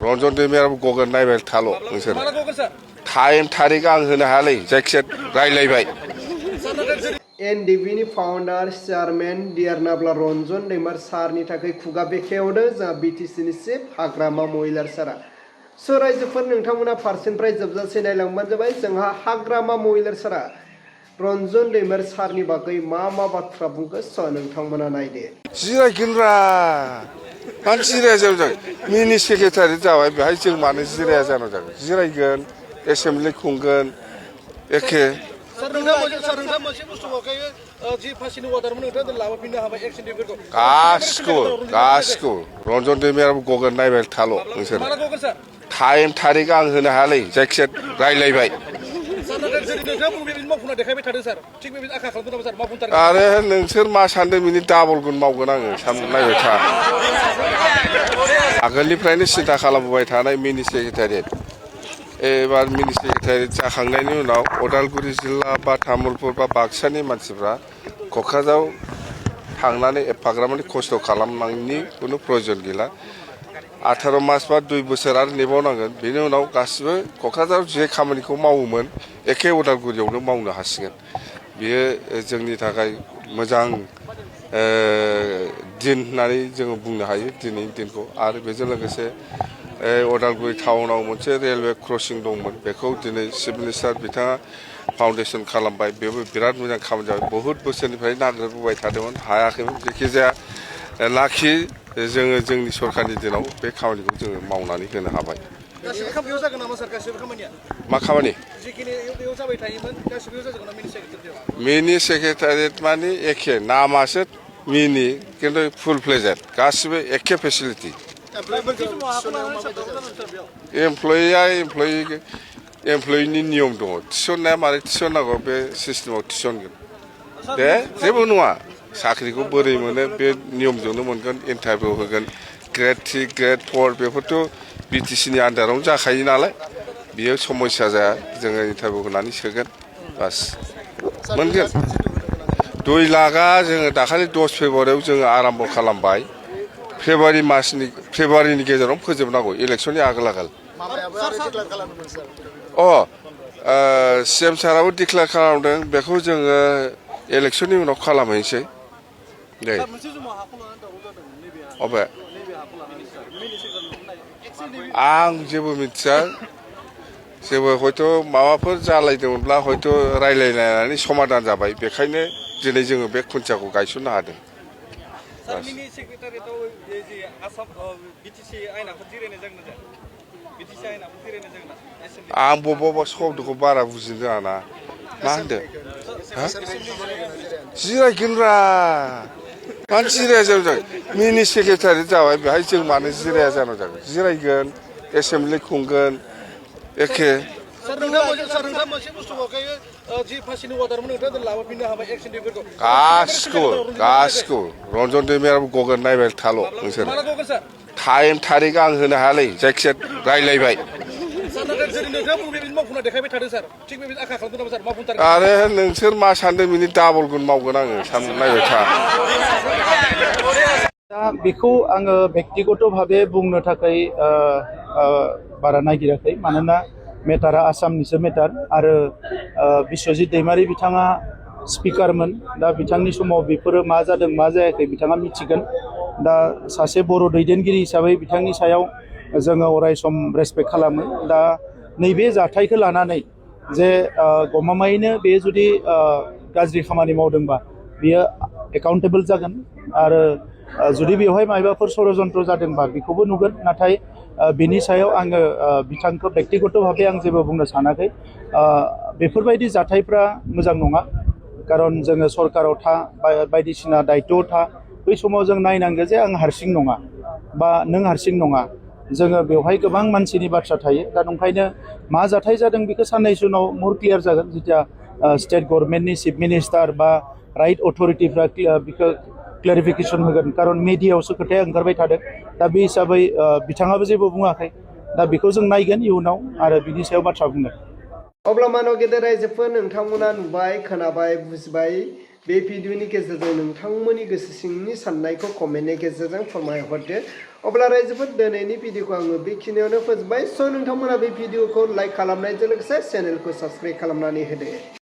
Ronjon Daimary गगोन नायबाय थाल' नोंसोर टाइम थारिख आं होनो हायालै जायखिजाया रायलायबाय NDFB नि फाउन्डार चेयारमेन डियारनाब्ला रन्जन दैमार सारनि थाखाय खुगा बेखेवदों जोंहा BTC नि चिफ हाग्रामा महिलारी सारा रायजोफोर नोंथांमोना फारसेनिफ्राय जोबजासे नायलांबानो जाबाय जोंहा हाग्रामा महिलारी सारा रन्जन दैमार सारनि बागै मा बाथ्रा बुंखो नोंथांमोना नायदो जिरायगोनरा मानो जिराया जागोन मिनि सेक्रेटारि जाबाय बेहाय जों मानो जिराया जानो जागोन जिरायगोन एसेमब्लि खुंगोन एखे गासिखौ रन्जन दैमारी गगोन नायबाय थाल' नोंसोर टाइम थारिख आं होनो हायालै जायखिजाया रायलायबाय आरो नोंसोर मा सानदों बिनि डाबल गुन मावगोन आङो नायबाय था आगोलनिफ्रायनो सिन्था खालामबोबाय थानाय मिनि सेक्रेटारियेट एबार मिनि सेक्रेटारियेट जाखांनायनि उनाव उदालगुरि जिल्ला बा तामुलपुर बा बाक्सानि मानसिफ्रा क'क्राझाराव थांनानै एफाग्राबमानि खस्थ' खालामनायनि खुनु प्रयजन गैला 18 मास बा 2 बोसोर आरो नेबावनांगोन बेनि उनाव गासिबो क'क्राझाराव जे खामानिखौ मावोमोन एखे उदालगुरियावनो मावनो हासिगोन बेयो जोंनि थाखाय मोजां दिन होननानै जोङो बुंनो हायो दिनैनि दिनखौ आरो बेजों लोगोसे उदालगुरि टाउनाव मोनसे रेलवे क्रसिं दंमोन बेखौ दिनै चिफ मिनिस्टार बिथाङा फाउन्डेसन खालामबाय बेबो बिराद मोजां खामानि जाबाय बहुद बोसोरनिफ्राय नागिरबोबाय थादोंमोन हायाखैमोन जायखिजाया लाखि जोङो जोंनि सरकारनि दिनाव बे खामानिखौ जोङो मावनानै होनो हाबाय मा खामानि मिनि सेक्रेटारियेट माने एखे नामासो मिनि खिन्थु फुल फ्लेजेड गासिबो एखे फेसिलिटि एमप्लयिनि नियम दङ थिसननाया मारै थिसननांगौ बे सिस्टेमाव थिसनगोन दे जेबो नङा साख्रिखौ बोरै मोनो बे नियमजोंनो मोनगोन इन्टारभिउ होगोन ग्रेड 3 ग्रेड 4 बेफोरथ' BTC नि आन्दारावनो जाखायो नालाय बियो समस्या जाया जोङो इन्टारभिउ होनानै सोगोन बास मोनगोन 2 लाखआ जोङो दाखालि 10 फेब्रुवारियाव जोङो आराम्भ खालामबाय फेब्रुवारिनि गेजेराव फोजोबनांगौ इलेक्सननि आगोल CM साराबो डिक्लेयार खालामदों बेखौ जोङो इलेक्सननि उनाव खालामहैनोसै दे अबे आं जेबो मिथिया जेबो हयथ' माबाफोर जालायदोंमोनब्ला हयथ' रायलायनानै समाधान जाबाय बेखायनो दिनै जोङो बे खुन्थियाखौ गायसननो हादों आं बबेबा शब्दखौ बारा बुजिनो रोङा ना मा होनदों जिरायगोनरा मानो जिराया जानो मिनि सेक्रेटारि जाबाय बेहाय जों मानो जिराया जानो जागोन जिरायगोन एसेमब्लि खुंगोन एखे गासिखौ रन्जन दैमारी गगोन नायबाय थाल' नोंसोर टाइम थारिख आं होनो हायालै जायखिजाया रायलायबाय आरो नोंसोर मा सानदों बिनि डाबल गुन मावगोन आङो नायबाय था दा बेखौ आङो बेक्तिगत भाबे बुंनो थाखाय बारा नागिराखै मानोना मेटारा आसामनिसो मेटार आरो बिश्वजित दैमारी बिथाङा स्पिकारमोन दा बिथांनि समाव बेफोरो मा जादों मा जायाखै बिथाङा मिथिगोन दा सासे बर' दैदेनगिरि हिसाबै बिथांनि सायाव जोङो अरायसम रेसपेक्ट खालामो दा नैबे जाथायखौ लानानै जे गमामायैनो बे जुदि गाज्रि खामानि मावदोंबा बियो एकाउन्टेबल जागोन आरो जुदि बेवहाय मायबाफोर षड़यन्त्र जादोंबा बेखौबो नुगोन नाथाय बिनि सायाव आङो बिथांखौ बेक्तिगत भाबे आं जेबो बुंनो सानाखै बेफोरबायदि जाथायफ्रा मोजां नङा खारन जोङो सरकाराव बायदिसिना दायित्वआव बै समाव जों नायनांगौ जे आं हारसिं नङा बा नों हारसिं नङा जोङो बेवहाय गोबां मानसिनि बाथ्रा थायो दा ओंखायनो मा जाथाय जादों बेखौ साननैसो उनाव मोर क्लियार जागोन जेथिया स्टेट गभर्नमेन्टनि चिफ मिनिस्टार बा राइट अथरिटिफ्रा बेखौ क्लेरिफिकेसन होगोन खारन मिडियायावसो खोथाया ओंखारबाय थादों दा बे हिसाबै बिथाङाबो जेबो बुङाखै दा बेखौ जों नायगोन इयुनाव आरो बिनि सायाव बाथ्रा बुंगोन अब्ला मानव गेदेर रायजोफोर नोंथांमोना नुबाय खोनाबाय बुजिबाय बे भिडिअनि गेजेरजों नोंथांमोननि गोसो सिंनि साननायखौ कमेन्टनि गेजेरजों फोरमायहरदो। अब्ला रायजोफोर दिनैनि भिडिअखौ आङो बेखिनियावनो फोजोबबाय। स' नोंथांमोना बे भिडिअखौ लाइक खालामनायजों लोगोसे चेनेलखौ साबस्क्राइब खालामनानै होदो।